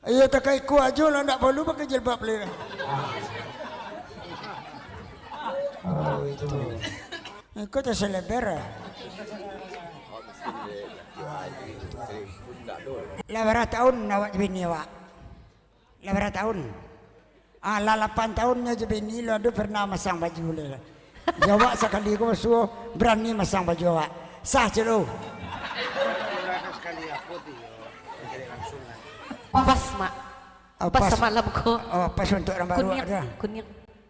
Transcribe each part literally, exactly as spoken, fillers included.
Iyo, takai ko ajo lah, ndak porlu pakai jilbab lai. Oh, itu. Iko taseleber, ah. Lah bara taun awak jo bini awak? Lah bara taun? Ah, lah lapan taun nyo jo bini lo, ado pernah masang baju lai lah. Yo, awak sakali ko basuo, barani masang baju awak. Sah, Cik Lu? Pas, Mak. Oh, pas, pas samalam ko. Oh, pas untuak urang baru. Kuniang, ado kuniang.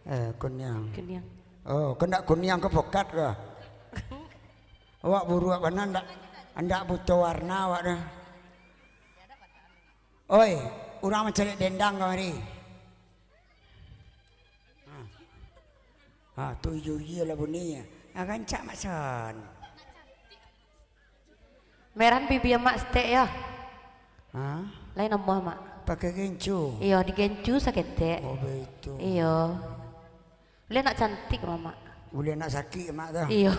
Eh, kuniang. Kuniang. Oh, kok ndak kuniang, ko pokat ko. Awak buruak bana, ndak, ndak buto warna awak tu. Oi, urang mancaliak dendang kamari. Ha. Ha, tu iyo-iyo lah bunyi. Ha, rancak, Mak San. Meran bibia Mak saketek yo. Ha? Lai namuah, Mak. Pakai gencu? Iyo, digencu saketek. Oh, baitu. Iyo. Buliah nak cantik, Mamak. Buliah nak sakik, Mak, tu. Iyo.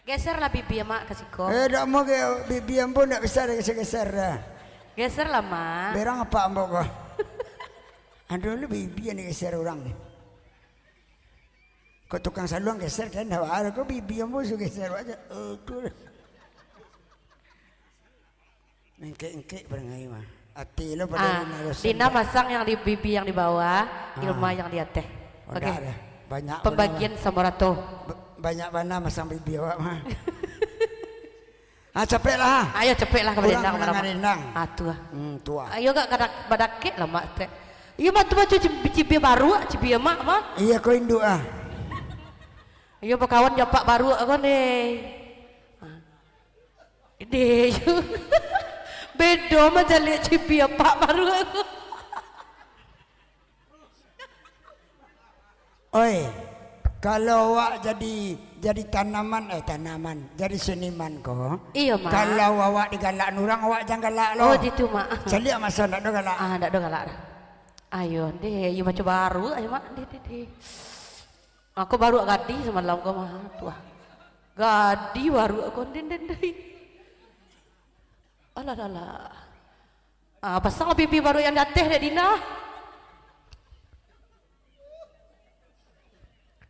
Geser lah bibia Mak ka siko. Eh, dak mau ge-, bibia ambo dak bisa digeser-geser dah. Geser lah, Mak. Berang apak ambo ko. Aduh, lu bibia ni geser urang ni. Kok tukang saluang geser kan, dak baa, kok bibia ambo su geser aja. Aduh. Mengkek-engkek parangai mah. Ati lo pado. Ah, Dina masang yang di bibi yang di bawah, Ilma yang di ateh. Oh, oke. Ndak ado. Banyak. Pembagian bana lah. Sama rato. Ba-, banyak bana masang bibi awak mah. Ah, capek lah. Ayo, capek lah ka barendang. Urang mandanga rendang. Ah, tu ah. Hmm, tu ah. Ayo, gak kadak badakek lah, Mak, tek. Iyo, Mak, tu baco cib-, cibia baruak, cibia Mak, mah. Iyo, ko induak ah. Iyo, bakawan jo apak baruak ko, deh. Ah. Deh, bedo mancaliak cibia apak baruak ko. Oi, kalau awak jadi, jadi tanaman, eh, tanaman, jadi seniman ko. Iyo, Mak. Kalau awak digalak urang, awak jan galak lo. Oh, jitu, Mak. Caliak masa ndak ado galak. Ah, ndak ado galak dah. Ayo, deh, iyo baco baruak, ayo, Mak. Deh, deh, deh. Ako baruak gadih samalam ko mah, tu ah. Gadih baruak ko, den, den, den. Alah, alah, alah. Ah, pasang lah pipi baruak yang di ateh dek Dina.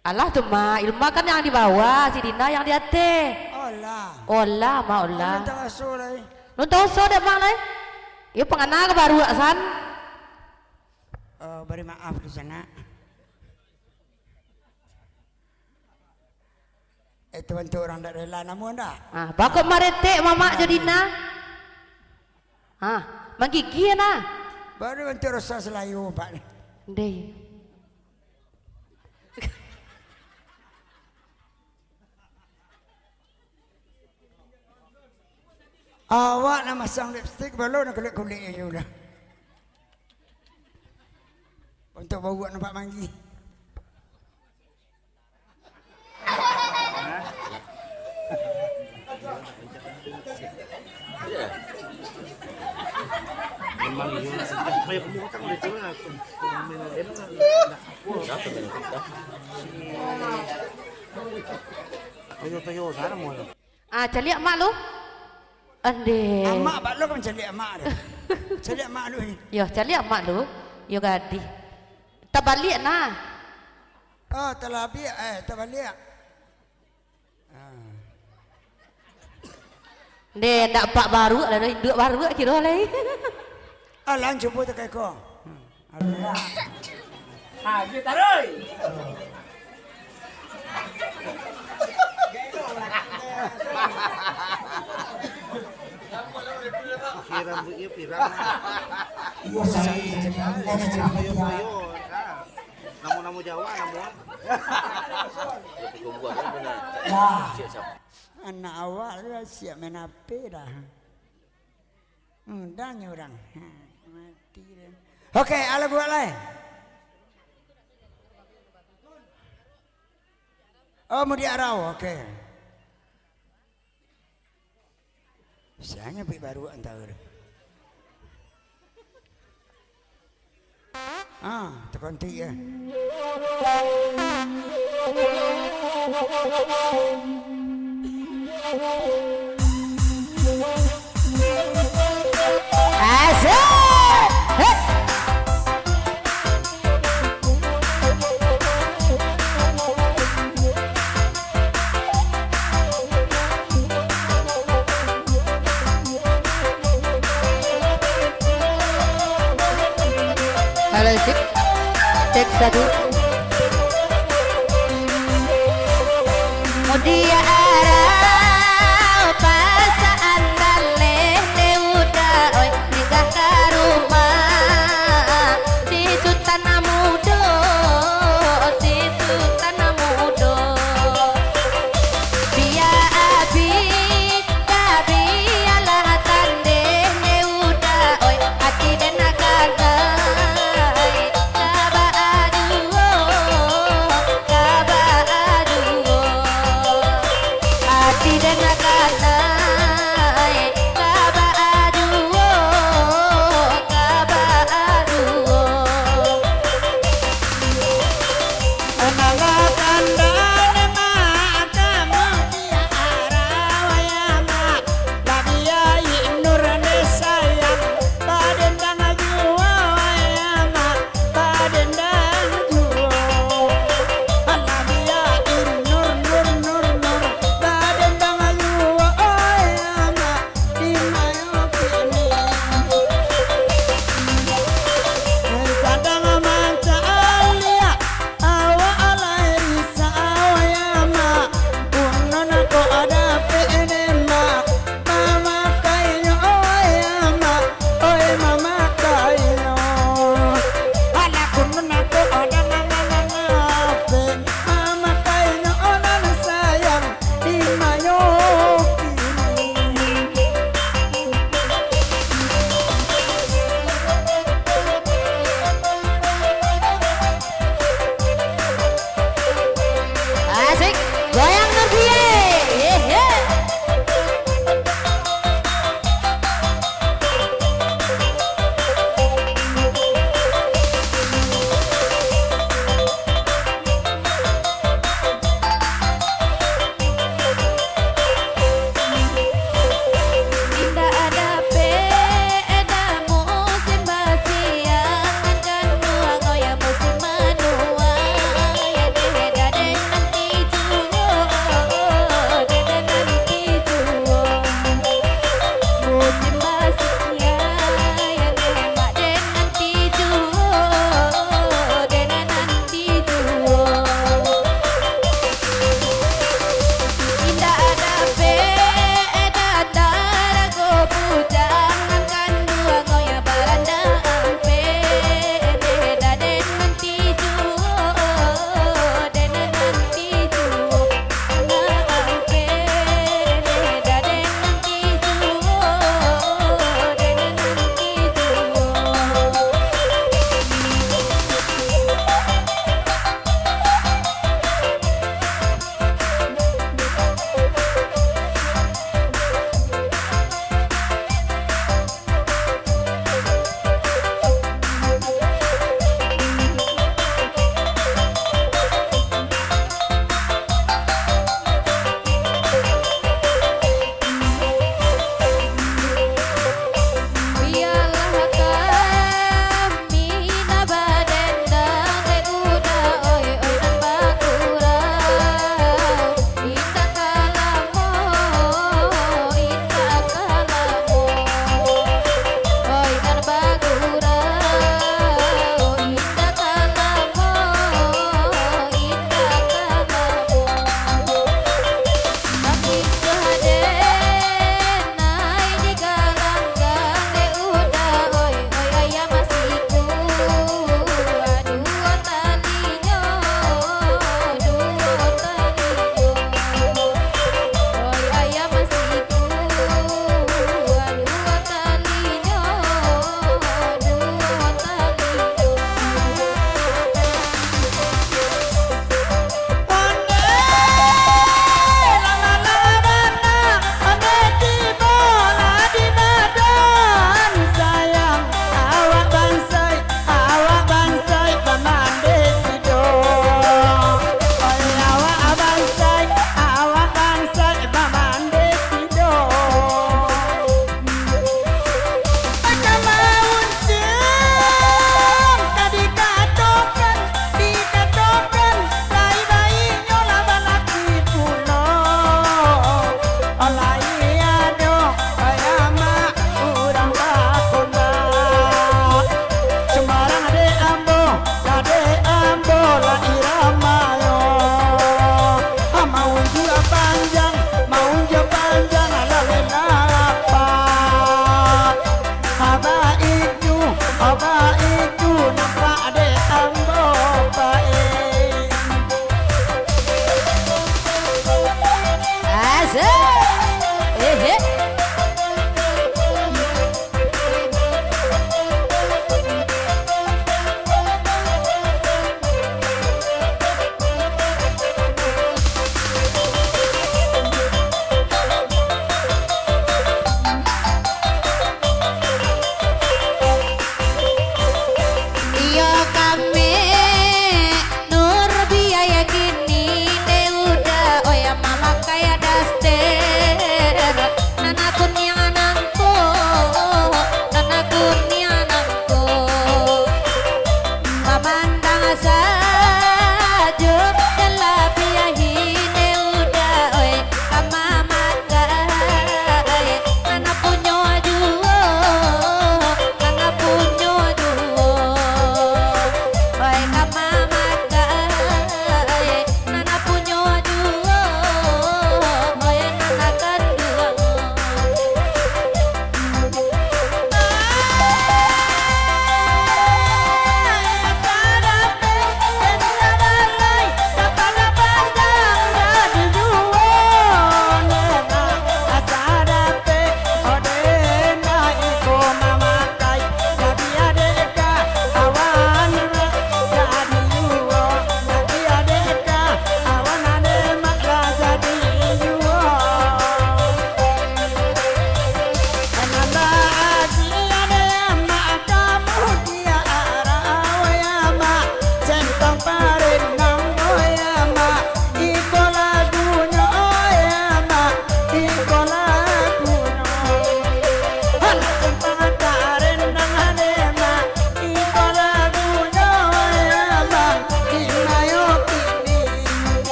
Alah tu, Mak. Ilma kan yang di bawah, si Dina yang di ateh. Olah. Olah, Mak, olah. Alun taraso lai. Alun taraso dek Mak lai. Iyo, pangana ka baruak, san. Eh, bari maaf di sanak. Eh, tu bantuak urang dak rela, namuah ndak? Ah, bakok maretek Mamak jo Dina. Ah, manggigih nah. Baru bantuak rosa salayo, Pak. Ndeh. Awak nak masang lipstik, balun nak kulik-kulik aja udah. Untuk bau nak nampak manggih. Memang iyo. Ayo, kamu utang udah curang, aku. Komen enak. Siapa yang minta? Toyo, Toyo, sana mau. Ah, caliak mak lu. Andeh. Amak bak lu kan caliak mak tu. Caliak mak lu ni. Yo, caliak mak lu. Yo gadih. Tabaliak nah. Oh, talabiak, eh, tabaliak. Ah. Ndeh, ndak pak baruak lah, induak baruak kiro lai. Alah, cubo takai ko. Hmm. Ha, iyo taruih. Oke, rambutnya pirang. Iyo, saya. Namo-namo Jawa, namo. Tapi kau buat kan benar. Nah. Siap-siap. Anak awak tu dah siap main H P dah. Hmm, dah nyo urang. Ha, mati dah. Oke, alah buat lai. Oh, mudiak arau. Oke. Sianyo pik baruak antaro tu. Ah, takontik ya. Asik. Hei. Halo, cek. Cek satu. Mudia